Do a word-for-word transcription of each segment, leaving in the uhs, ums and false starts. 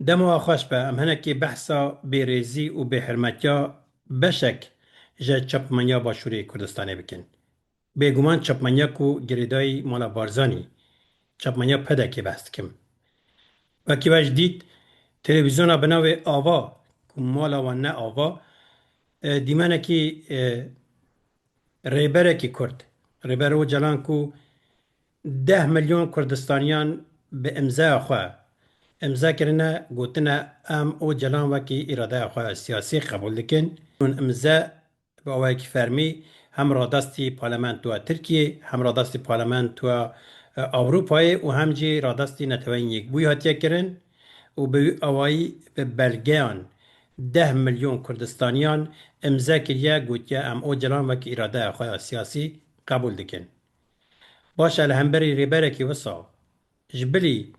Dema xweş be, em hinekî behsa bêrêzî û bêhirmetiya beşek ji çapmenya Başûrê Kurdistanê bikin. Bêguman çapmenya ku girêdayî mala Barzanî, çapmenya P D K'ê behs dikim. Wekî we ji dît, televîzyona bi navê Ava, ku mala wan ne Ava, e, dîmenekî, e, rêberekî Kurd, Rêber Ocalan ku deh milyon Kurdistaniyan bi imzeya xwe imze kirine, gotine, em Ocalan wekî îradeya xwe siyasî qebûl dikin. Hûn imze bi awayekî fermî hem radestî parlamentoya Tirkiyê, hem radestî parlamentoya, e, Ewropayê û hem jî radestî Neteweyên Yekbûyî hatiye kirin û bi wî awayî bi belgeyan deh milyon Kurdistaniyan imze kiriye, gotiye, em Ocalan wekî îradeya xwe ya siyasî qebûl dikin. Baş e, li hemberî rêberekî wisa, ji bilî,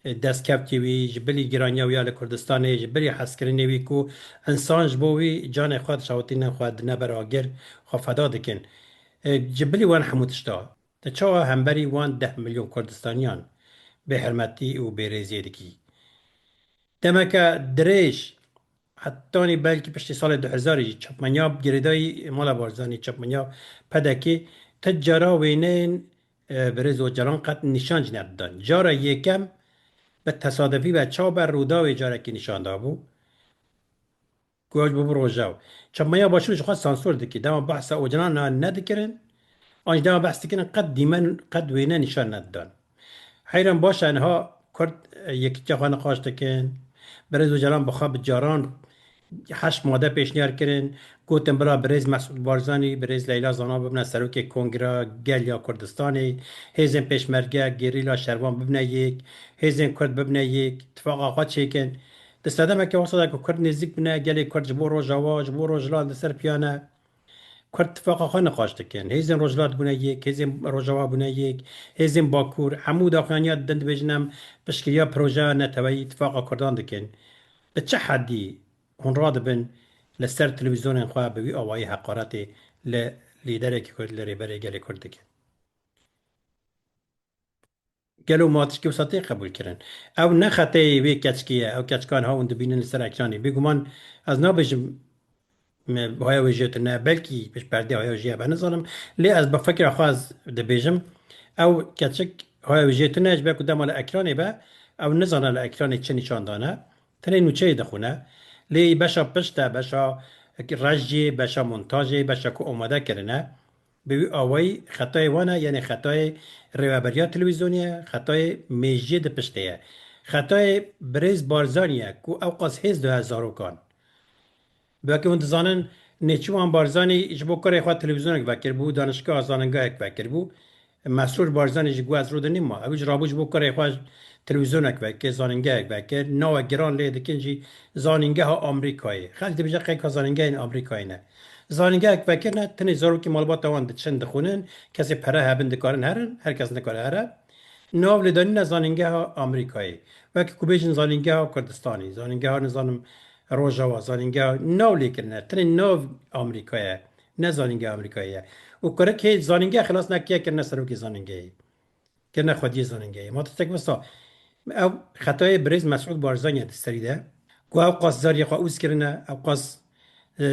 e, destkevtê wî, ji bilî giraniya wî ya li Kurdistanê, ji bilî hezkirinê wî ku insan ji bo wî canê xwe dişewitînin, xwe dine ber agir, xwe feda dikin. E, ji bilî wan hemû tişta, te çawa hemberî wan deh milyon Kurdistaniyan bêhirmetî û bêrêziyê dikî? Demeke dirêj, hetanî belkî piştî salê du hezarî jî çapmenya girêdayî mala Barzanî, çapmenya P D K'ê, ti cara wêneyên, e, birêz Ocalan qet nîşan jî nedidan. Cara yekem bi tesadufî ve çawa be Rûdawê carekî nîşan dabû. Ku ew ji bo bi Rojava. Çapmenya Başûrê ji xwe sansûr dikî. Dema behsa Ocalan nedikirin, an jî dema behs dikirin, qet dîmen, qet wêne nîşan nedidan. Heyran baş e, niha Kurd, e, yekîtiya xwe niqaş dikin. Birêz Ocalan bi xwe bi caran heşt made pêşniyar kirin. Gotin, bila birêz Mesûd Barzanî, birêz Leyla Zana bibine serokê Kongra Gel ya Kurdistanê, hêzên pêşmerge, gerîla, şervan bibine yek, hêzên Kurd bibine yek, tifaqa xwe çêkin. Di sedemeke wisa de ku Kurd nêzîk bûne, gelê Kurd ji bo Rojava, ji bo Rojhilat li ser piya ne. Kurd tifaqa xwe niqaş dikin. Hêzên Rojhilat bûne yek, hêzên Rojava bûne yek, hêzên Bakur, hemû daxuyaniya didin, dibêjin, em piştgiriya projeya neteweyî tifaqa Kurdan dikin. Bi çi heddî hûn radibin li ser televîzyonên xwe bi wî awayî heqaretê li lîderekî Kurd, li rêberê gelê Kurd dikin? Gelo ma tişkî wisa tê qebûl kirin? Ew ne xetayê wê keçikê ye. Ew keçika niha hûn dibînin li ser ekranê. Bêguman ez nabêjim me haya wê jê tune. Belkî pişt perdê haya wê jê hebe, nizanim. Lê ez bi fikra xwe ez dibêjim. Ew keçik haya wê jê tune, ji ber ku dema li ekranê be, ew nizane li ekranê çi nîşan dane. Tenê nûçeyê dixwine. Lê beşa pişt e, beşa rejyê, beşa montajê, beşa ku amade kirine. Bi wî awayî xetayê wan e, yanî xetayê rêveberiya televîzyonê ye, xetayê mêjiyê di piştê ye. Xetayê birêz Barzanî ye ku ewqas hêz daye zarokan. Belkî hûn dizanin, Nêçîrvan Barzanî ji bo kurê xwe televîzyonek vekiribû, danişgeha, zanîngehek vekiribû. Mesrûr Barzanî jî got, ez rûdinîm ma. Ew jî rabû ji bo kurê xwe televîzyonek vekir, zanîngehek vekir. Nawe giran lê dikin jî zanîngeha Amerîkayê. Xelk dibêje qey ka zanîngehên Amerîkayê ne. Zanîngehek vekirine, tenê zarokê malbata wan diçin dixwînin, kesê pere hebin dikarin herin, her kes nikare here. Nav lê danîne zanîngeha Amerîkayê. Wekî ku bêjin zanîngeha Kurdistanê, zanîngeha nizanim Rojava, zanîngeha nav lê kirine, tenê nav Amerîkayê, ne zanîngeha Amerîkayê ye. Û kurik hê zanîngeha xilas nekiye kirine serokê zanîngehê. Kirine xwediyê zanîngehê. Ma tiştek wisa, ew xetayê birêz Mesûd Barzanî ye di serî de. Ku ew qas zariyê xwe ûz kirine, ew qas, e,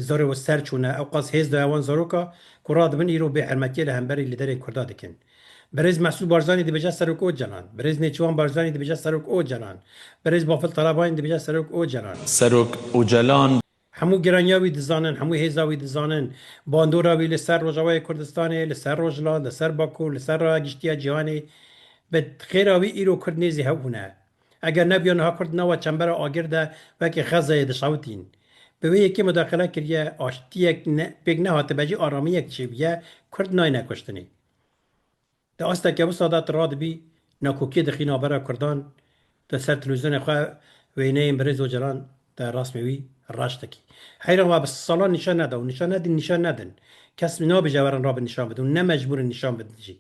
zarê we ser çûne, ew qas hêz daye wan zaroka, ku radibin îro bêhirmetiyê li hemberî lîderên Kurda dikin. Birêz Mesûd Barzanî dibêje Serok Ocalan. Birêz Nêçîrvan Barzanî dibêje Serok Ocalan. Birêz Bafil Talabayî dibêje Serok Ocalan. Serok Ocalan. Hemû giraniya wî dizanin, hemû hêza wî dizanin. Bandora wî li ser Rojavayê Kurdistanê, li ser Rojhilat, li ser Bakur, li ser raya giştî ya cîhanê, bi xêra wî îro Kurd nêzî hev bûne. Eger nebiya niha Kurd nava çembera agir de wekî Xezeyê dişewitîn. Bi wê yekê mudaxile kiriye, aştiyek ne, pêk nehatibe jî, aramiyek çêbiye, Kurd nayne kuştinê. Di asteke wisa de tu radibî nakokiyê dixî navbera Kurdan, tu ser televîzyonê xwe wêneyên birêz Ocalan te rasmê wî reş dikî. Heyran wa bi salan nîşan neda û nîşan nedin, nîşan nedin. Kes nabêje werin rabin nîşan bidin û ne mecbûr in nîşan bidin jî.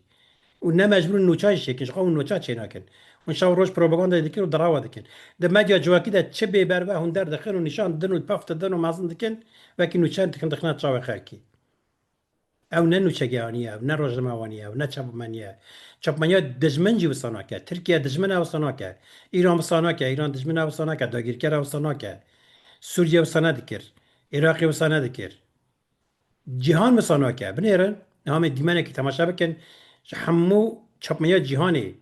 Û ne mecbûr in nûçeyê çêkin, ji xwe hûn nûçe çênakin. Hûn şev roj propagandayê dikin û dirawa dikin. Di medya civakî de çi bê berve hûn derdixin û nîşan didin û pef didin û mezin dikin, wekî nûçe dikin dixine çavê xelkî. Ew ne nûçegihanî ye, ew ne rojnamewanî ye, ew ne çapemeniye. Çapemeniya dijmin jî wisa nake. Tirkiye dijmin e wisa nake. Îran wisa nake. Îran dijmin e wisa nake. Dagîrker e wisa nake. Sûriye wisa nedikir. Iraqê wisa nedikir. Cîhan wisa nake. Binêrin, niha em ê dîmenekî temaşe bikin. Ji hemû çapemeniya cîhanê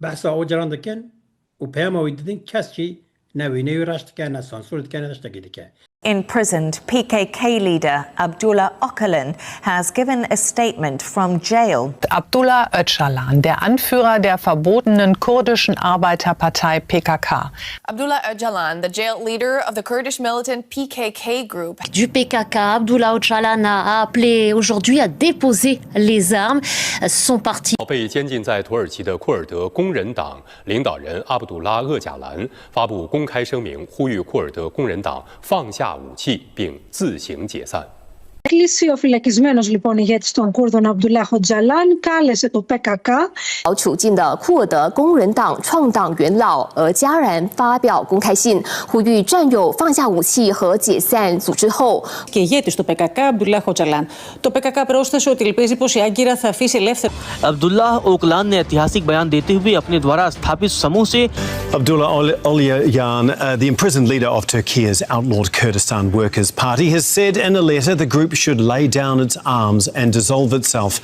behsa Ocalan dikin û peyama wî didin, kes jî ne wêneyê wî reş dike, ne sansûr dike, ne tiştekî dike. Imprisoned P K K leader Abdullah Ocalan has given a statement from jail. Abdullah Öcalan, der Anführer der verbotenen kurdischen Arbeiterpartei P K K. Abdullah Öcalan, the jailed leader of the Kurdish militant P K K group. Du P K K, Abdullah Öcalan a appelé aujourd'hui à déposer les armes. Son parti. 被监禁在土耳其的库尔德工人党领导人阿卜杜拉·厄贾兰发布公开声明，呼吁库尔德工人党放下武器并自行解散。 Κλείσει ο φυλακισμένος, λοιπόν, ηγέτης των Κούρδων Αμπτουλάχ Οτζαλάν κάλεσε το P K K. 处境的库尔德工人党创党元老额加兰发表公开信，呼吁战友放下武器和解散组织后， Και ηγέτης του P K K, Αμπτουλάχ Οτζαλάν. Το P K K πρόσθεσε ότι ελπίζει πως η Άγκυρα θα αφήσει ελεύθερο. Abdullah Öcalan ने ऐतिहासिक बयान देते हुए अपने द्वारा स्थापित समूह से Abdullah Ol- Öcalan, uh, the imprisoned leader of Turkey's outlawed Kurdistan Workers' Party, has said in a letter the group should lay down its arms and dissolve itself.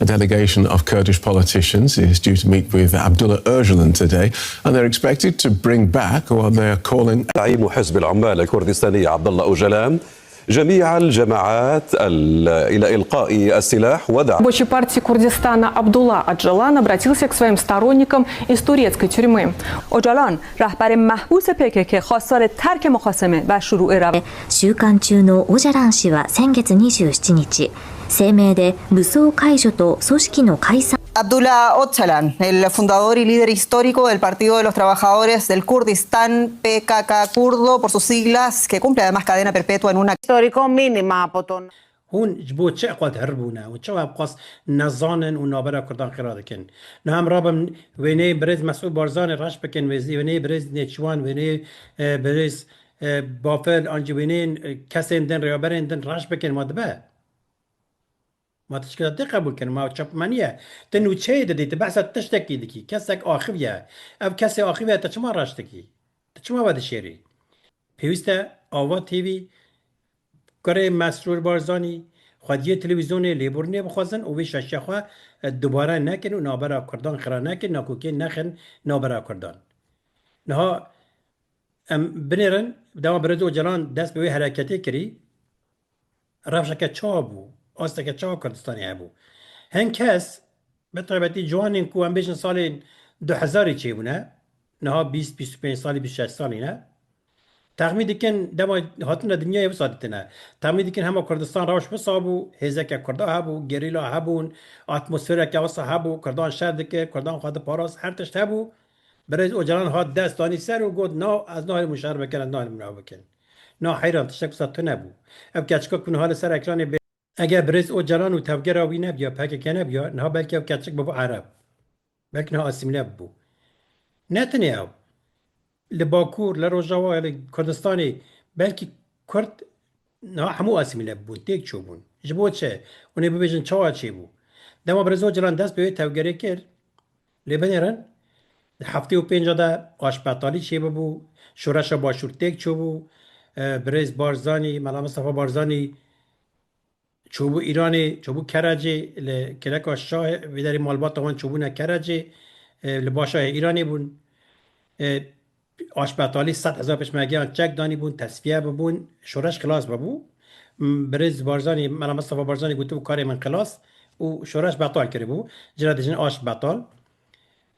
A delegation of Kurdish politicians is due to meet with Abdullah Öcalan today, and they're expected to bring back what they are calling زعيم حزب العمال الكردستاني عبد الله أوجلان جميع الجماعات ال- إلى إلقاء السلاح ودعم. Бочи партии Курдистана Абдулла Аджалан обратился к своим сторонникам из турецкой тюрьмы. Öcalan, رهبر محبوس P K K, خواستار ترک محاصمه و شروع روند. 収監中のオジャラン氏は先月にじゅうしちにち、声明で武装解除と組織の解散 Abdullah Öcalan, el fundador y líder histórico del Partido de los Trabajadores del Kurdistán, P K K kurdo por sus siglas, que cumple además cadena perpetua en una histórico mínima από τον Hûn ji bo çi eqal herbûne û çawa ev qas nezanin û navbera Kurdan xira dikin? Niha em rabin wêneyê birêz Mesûd Barzanî reş bikin, wêzî-, wêneyê birêz Nêçiwan, wêneyê, e, birêz, e, Bafil, an jî wêneyên, e, kesên din, rêveberên din reş bikin, ma dibe? Ma tişkila te qebûl kirin, ma çapmenî ye. Ti nûçeyê didî, ti behsa tiştekî dikî. Kesek axivî ye. Ev kesê axivî ye, te çima reş dikî? Ti çima vedişêrî? Pêwîst e Ava T V, kurê Mesrûr Barzanî, xwediyê televîzyonê lêborînê bixwazin û vê şaşiya xwe, e, dubare nekin û navbera Kurdan xira nekin, nakokê nexin navbera Kurdan. Niha em binêrin, dema Birêz Ocalan dest bi wê hereketê kirî, rewşeke çawa bû, asteke çawa Kurdistanê hebû. Hin kes, bi taybetî ciwanên ku em bêjin salên du hezarî çêbûne, niha bîst, bîst û pênc salî, bîst û şeş salî ne, texmîn dikin dema hatine dinyayê wisa dîtine. Texmîn dikin hema Kurdistan rewş wisa bû, hêzeke Kurda hebû, gerîla hebûn, atmosfereke wisa hebû, Kurdan şer dikir, Kurdan xwe diparast, her tişt hebû. Birêz Ocalan hat dest danî ser û got, "Na, ez naherim şer bikin, ez naherim nav bikin." Na heyran, tiştek wisa tune bû. Ev keçika ku niha li ser ekranê bê-, eger Birêz Ocalan û tevgera wî nebiya, P K K nebiya, niha belkî ev keçik bibû Ereb. Belkî niha asîmîle bibû. Ne tenê ew. Li Bakur, li Rojava, li Kurdistanê belkî Kurd niha hemû asîmîle bûn, têk çûbûn. Ji bo çi? Hûn ê bibêjin çawa çêbû? Dema Birêz Ocalan dest bi wê tevgerê kir, lê binêrin, di heftê û pênc de aşbetalî çêbibû, şoreşa Başûr têk çûbû, e, Birêz Barzanî, Mela Mistefa Barzanî çûbû Îranê, çûbû Kerecê, li Kileka Şahê, vê derê malbata wan çûbûne Kerecê, e, li başa Îranê bûn. E, Aşbetalî sed hezar pêşmergeyan çek danîbûn, tesfiye bibûn, şoreş xilas bibû. M-, Birêz Barzanî, Mela Mistefa Barzanî gotibû, "Karê min xilas", û şoreş betal kiribû. Cira dijin aşbetal.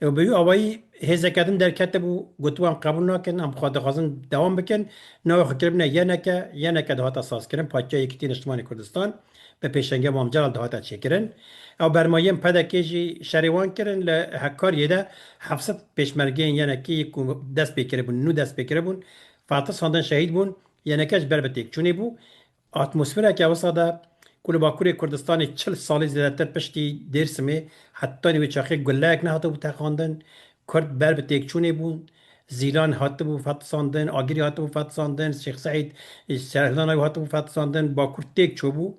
Û bi wî awayî hêzeke din derketibû, gotibû, "Em qebûl nakin, em xwe dixwazin dewam bikin." Navê xwe kiribûne Y N K, Y N K dihate sazkirin, Partiya Yekîtî Niştimanê Kurdistan. Bi pêşengê Mam Celal dihate çêkirin. Ew bermayiyên P D K jî şerê wan kirin, li Hekkariyê de heft sed pêşmergeyên Y N K'yê ku dest pê kiribûn, nû dest pê kiribûn, fetisandin, şehîd bûn. Y N K ji ber bi têkçûnê bû. Atmosfereke wisa de ku li Bakurê Kurdistanê çil salî zêdetir piştî Dêrsimê hetanî wê çaxê guleyek nehatibû teqandin, Kurd ber bi têkçûnê bûn, Zîlan hatibû fetisandin, Agirî hatibû fetisandin, Şêx Seîd, Serhildanayê hatibû fetisandin, Bakur têk çûbû.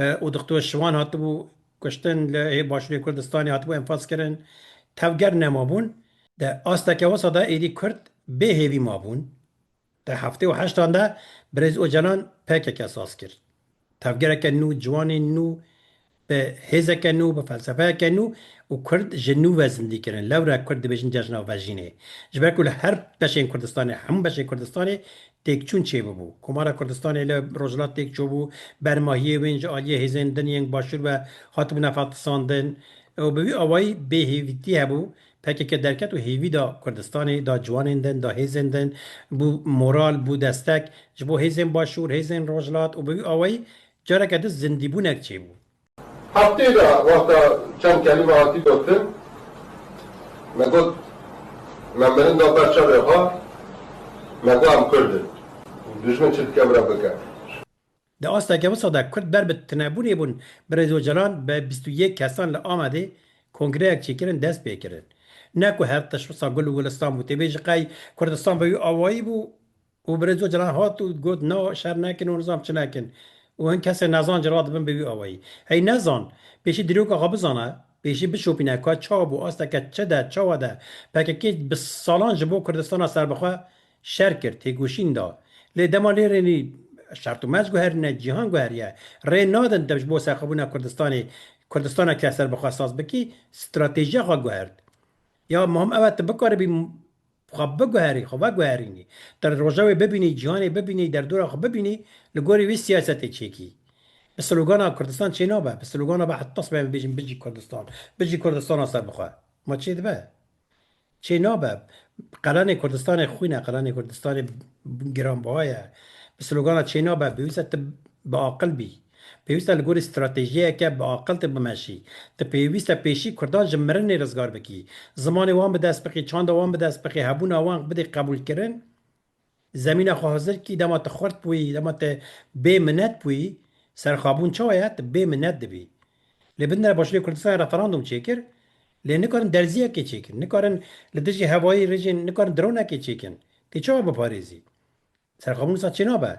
e, û Dixtor Şivan hatibû kuştin, li hê Başûrê Kurdistanê hatibû enfaz kirin. Tevger nemabûn. Di asteke wisa de êdî Kurd bê hêvî mabûn. Di heftê û heştan de Birêz Ocalan P K K saz kir. Tevgereke nû, ciwanên nû, bi hêzeke nû, bi felsefeyeke nû û Kurd ji nû ve zindî kirin. Lewre Kurd dibêjin cejna vejînê. Ji ber ku li her beşên Kurdistanê, hemû beşên Kurdistanê têkçûn çêbûbû. Komara Kurdistanê li Rojhilat têk çûbû, bermahiyê wên ji aliyê hêzên din yên Başûr ve hatibûne fetisandin û bi wî awayî bêhêvîtî hebû. P K K derket û hêvî da Kurdistanê, da ciwanên din, da hêzên din, bû moral, bû destek ji bo hêzên Başûr, hêzên Rojhilat û bi wî awayî careke din zindîbûnek çêbû. Heftê de wexta çend kelîme hatî gotin, me got, me mirin da ber çavê xwe, me got em Kurd in. Dijmin çi dike bira bike. Di asteke wisa de Kurd ber bi tunebûnê bûn, Birêz Ocalan bi bîst û yek kesan li Amedê kongreyek çêkirin, dest pê kirin. Ne ku her tişt wisa gul û gulistan bû. Tê bêjî qey Kurdistan bi wî awayî bû û Birêz Ocalan hat û got, na, şer nekin û nizam çi nekin. Û hin kesê nezan jî radibin bi wî awayî. Hey nezan, pêşî dîroka xwe bizane, pêşî bişopîne ka çawa bû, asteke çi de, çawa de. P K K bi salan ji bo Kurdistana serbixwe şer kir, têkoşîn da. Lê dema lê rênî şert û merc guherîne, cîhan guheriye. Rê nadin te ji bo serxwebûna Kurdistanê, Kurdistaneke serbixwe saz bikî, stratejiya xwe guhert. Ya muhim ew e tu bikaribî xwe biguherî, xwe veguherînî. Tu rojevê bibînî, cîhanê bibînî, derdora xwe bibînî, li gorî wî siyasetê çêkî. Bi slogana Kurdistan çê nabe, bi slogana be heta sibê em bêjin bijî Kurdistan, bijî Kurdistana serbixwe. Ma çê dibe? Çê nabe. Qelenê Kurdistanê xwîn e, qelenê Kurdistanê giranbiha ye. Bi slogana çê nabe, pêwîst e tu bi aqil bî. Pêwîst e li gorî stratejiyeke bi aqil tu bimeşî. Tu pêwîst e pêşî Kurdan ji mirinê rizgar bikî. Zimanê wan bi dest bixî, çanda wan bi dest bixî, hebûna wan bidî qebûlkirin. Zemîna xwe hazir kî, dema tu xurt bûyî, dema tu bê minet bûyî, serxabûn çawa ye? Tu bê minet dibî. Lê bidinre Başûrê Kurdistanê referandûm çêkir, lê nikarin derziyekê çêkin, nikarin li dijî hevayî rijên, nikarin dronekê çêkin. Tê çawa biparêzî? Serxabûn wisa çênabe.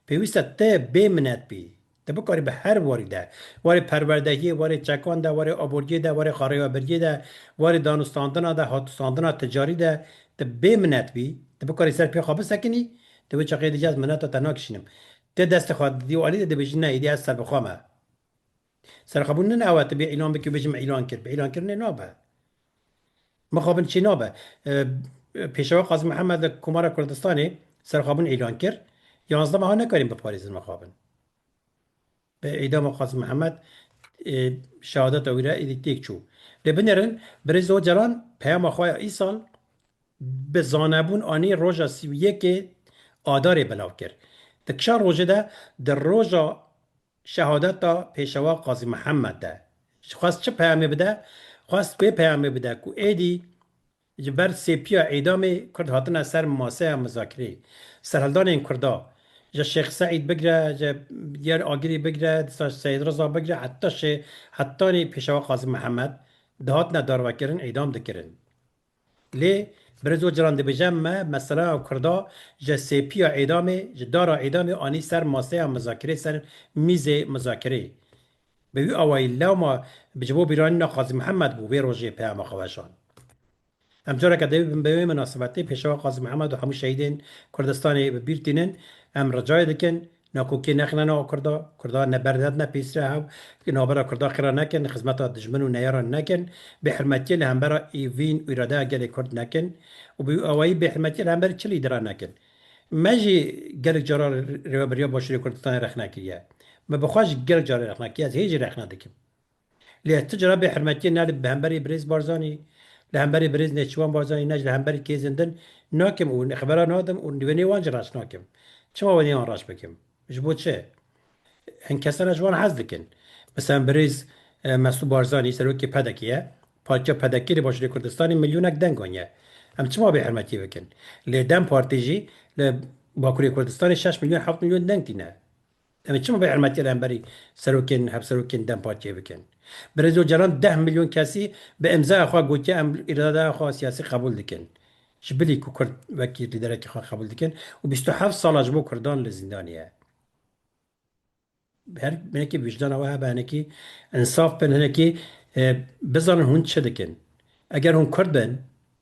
Pêwîst e te bê minet bî. Te bikarî bi her warî de, warê perwerdehiyê, warê çekan de, warê aboriyê de, warê xarewebiriyê de, warê danûstandina de, hatûstandina ticarî de, te bê minet bî, te bikarî ser pê xwe bisekinî, te wê çaxê dibêjî ez mineta te nakişînim. Te destê xwe didî û alî de dibêjî ne, êdî ez serbixwe me. Serxwebûn ne ew e, tu bê îlan bikî û bêjî min îlan kir. Bi îlankirinê nabe. Mixabin çê nabe. E, Pêşewa Qazî Mihemed li Komara Kurdistanê serxabûn îlan kir. Yanzdeh meha nekarîn biparêzin mixabin. Bi îdama Qazî Mihemed, e, şehadeta wî re êdî têk çû. Lê binêrin, Birêz Ocalan peyama xwe ya îsal bi zanebûn anî roja sî û yekê Adarê belav kir. Di kişa rojê de, di roja şehadeta Pêşewa Qazî Mihemed de. Xwest çi peyamê bide? Xwest vê peyamê bide ku êdî ji ber sêpiya îdamê Kurd hatine ser maseya muzakirê. Serhildanên Kurda, ji Şêx Seîd bigire, ji Diyar Agirî bigire, dîsa Seyîd Riza bigire, heta şê-, hetanî Pêşewa Qazî Mihemed dihatine darvekirin, îdam dikirin. Lê Birêz Ocalan dibêje, me meseleya Kurda ji sêpiya îdamê, ji dara îdamê anî ser maseya muzakirê, ser mîzê muzakirê. Bi wî awayî lewma bi ji bo bîranîna Qazî Mihemed bû, vê rojê peyama xwe weşand. Em careke dê bi wê minasebetê Pêşewa Qazî Mihemed û hemû şehîdên Kurdistanê bi bîr tînin. Em ricayê dikin, nakokiyê nexine nav Kurda, Kurda ne ber nedine pêsre hev, navbera Kurda xira nekin, xizmeta dijmin û neyaran nekin, bêhirmetiyê li hembera îvîn û îradeya gelê Kurd nekin û bi wî awayî bêhirmetiyê li hemberî çi lîdera nekin. Me jî gelek cara rêveberiya Başûrê Kurdistanê rexne kiriye. Me bi xwe jî gelek carê rexne kiriye, ez hê jî rexne dikim. Lê ez tu cara bêhirmetiyê ne li hemberî Birêz Barzanî, li hemberî Birêz Nêçîrvan Barzanî, ne jî li hemberî kêzên din nakim û xebera nadim û wêneyê wan jî reş nakim. Çima wêneyê wan reş bikim? Ji bo çi? Hin kesana ji wan hez dikin. Mesela Birêz, e, Mesûd Barzanî, serokê P D K'ê ye. Partiya P D K li Başûrê Kurdistanê milyonek deng aniye. Em çima bêhirmetiyê bikin? Lê DEM Partî jî li Bakurê Kurdistanê şeş milyon, heft milyon deng tîne. Em ê çima bêhirmetiyê li hemberî serokên, hevserokên DEM Partiyê bikin? Birêz Ocalan deh milyon kesî bi îmzaya xwe gotiye, em îradeya xwe siyasî qebûl dikin. Ji bilî ku Kurd wekî lîderekî xwe qebûl dikin û bîst û heft sala ji bo Kurdan li zîndanê ye. her hinekî wijdana we hebe, hinekî insaf bin, hinekî, e, bizanin hûn çi dikin. Eger hûn Kurd bin,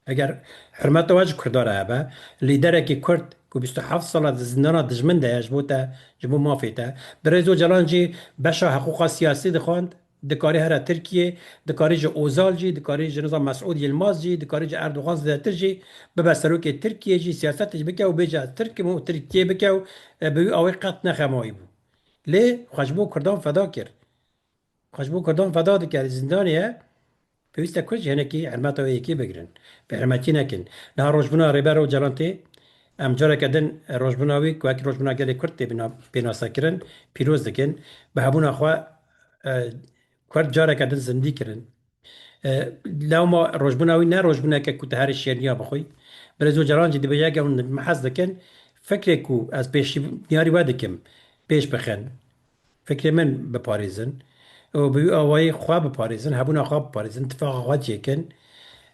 eger hurmeta we ji Kurda re hebe, lîderekî Kurd ku bîst û heft sala di zindana dijmin de ye ji bo te, ji bo mafê te, Birêz Ocalan jî beşa hiqûqa siyasî dixwend, dikarî here Tirkiyê, dikarî ji Ozal jî, dikarî ji nizam Mesûd Yilmaz jî, dikarî ji Erdogan zêdetir jî bibe serokê Tirkiyê jî, siyasetê jî bike û bêje ez Tirk im û Tirkiyê bike û, e, bi wî awê qet nexemawî bû. Lê xwe ji bo Kurdan feda kir. Xwe ji bo Kurdan feda dike, li zindanê ye. Pêwîst e Kurd jî hinekî hurmeta wê yekê bigirin. Bêhurmetî nekin. Niha rojbûna Rêber Ocalan tê. Em careke din rojbûna wî ku wekî rojbûna gelê Kurd tê bina-, pênasekirin, pîroz dikin. Bi hebûna xwe, e, Kurd careke din zindî kirin. E, lewma rojbûna wî ne rojbûneke ku tu herî şêrniya bixwî. Birêz Ocalan jî dibêje, eger hûn min hez dikin, fikrê ku ez pêşniyarî we dikim, pêş bixin. Fikrê min biparêzin û bi wî awayî xwe biparêzin, hebûna xwe biparêzin, tifaqa xwe çêkin,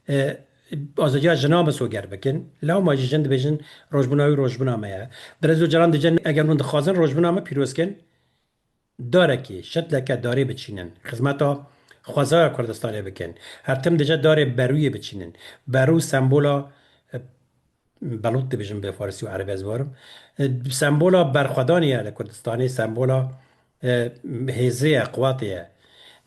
e, azadiya jina misoger bikin. Lewma jî jin dibêjin, rojbûna wî rojbûna me ye. Birêz Ocalan dibêje, eger hûn dixwazin rojbûna me pîroz kin, darekê, şitleke darê biçînin, xizmeta xwezaya Kurdistanê bikin. Her tim dibêje darê berûyê biçînin. Berû sembola, e, belût dibêjin bi farisî û erebî ez barim. E, sembola berxwedanê ye li Kurdistanê, sembola, e, hêzê ye, quwetê ye.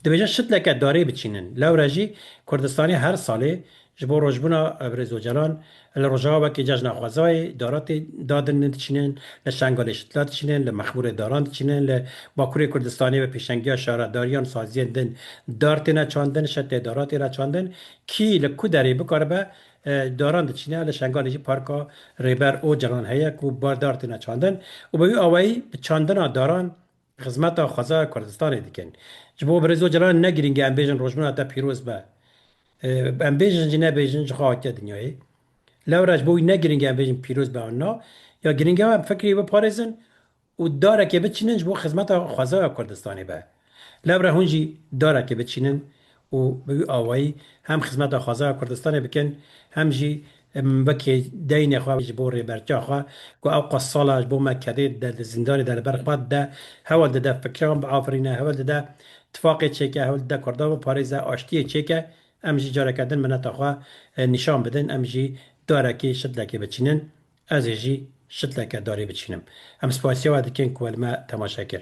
Dibêje şitleke darê biçînin. Lewre jî Kurdistanê her salê ji bo rojbûna, e, Birêz Ocalan li Rojava wekî cejna xwezayê daratê dadin diçînin, li Şengalê şitla diçînin, li Mexmûrê daran diçînin, li Bakurê Kurdistanê bi pêşengiya şaredariyan saziyên din dar têne çandin, şitê dara têne çandin. Kî li ku derê bikaribe, e, daran diçîne, li Şengalê jî parka Rêber Ocalan heye ku bar dar têne çandin û bi wî awayî bi çandina daran xizmeta xwezaya Kurdistanê dikin. Ji bo Birêz Ocalan ne girîng e em bêjin rojbûna te pîroz be. E, em bêjin jî nebêjin ji xwe hatiye dinyayê. Lewra ji bo wî ne girîng e em bêjin pîroz be an na. Ya girîng e em fikrê biparêzin û darekê biçînin ji bo xizmeta xwezaya Kurdistanê be. Lewra hûn jî darekê biçînin û bi wî awayî hem xizmeta xwezaya Kurdistanê bikin, hem jî, em, wekî deynê xwe ji bo rêbertiya xwe ku ew qas sala ji bo me kedê de, di zindanê de li ber xwe de, hewl dide fikran biafirîne, hewl dide tifaqê çêke, hewl dide Kurdan biparêze, aştiyê çêke, em jî careke din mineta xwe, e, nîşan bidin, em jî darekê şitlekê biçînin. Ez ê jî şitleke darê biçînim. Em spasiya we dikin ku we li me temaşe kir.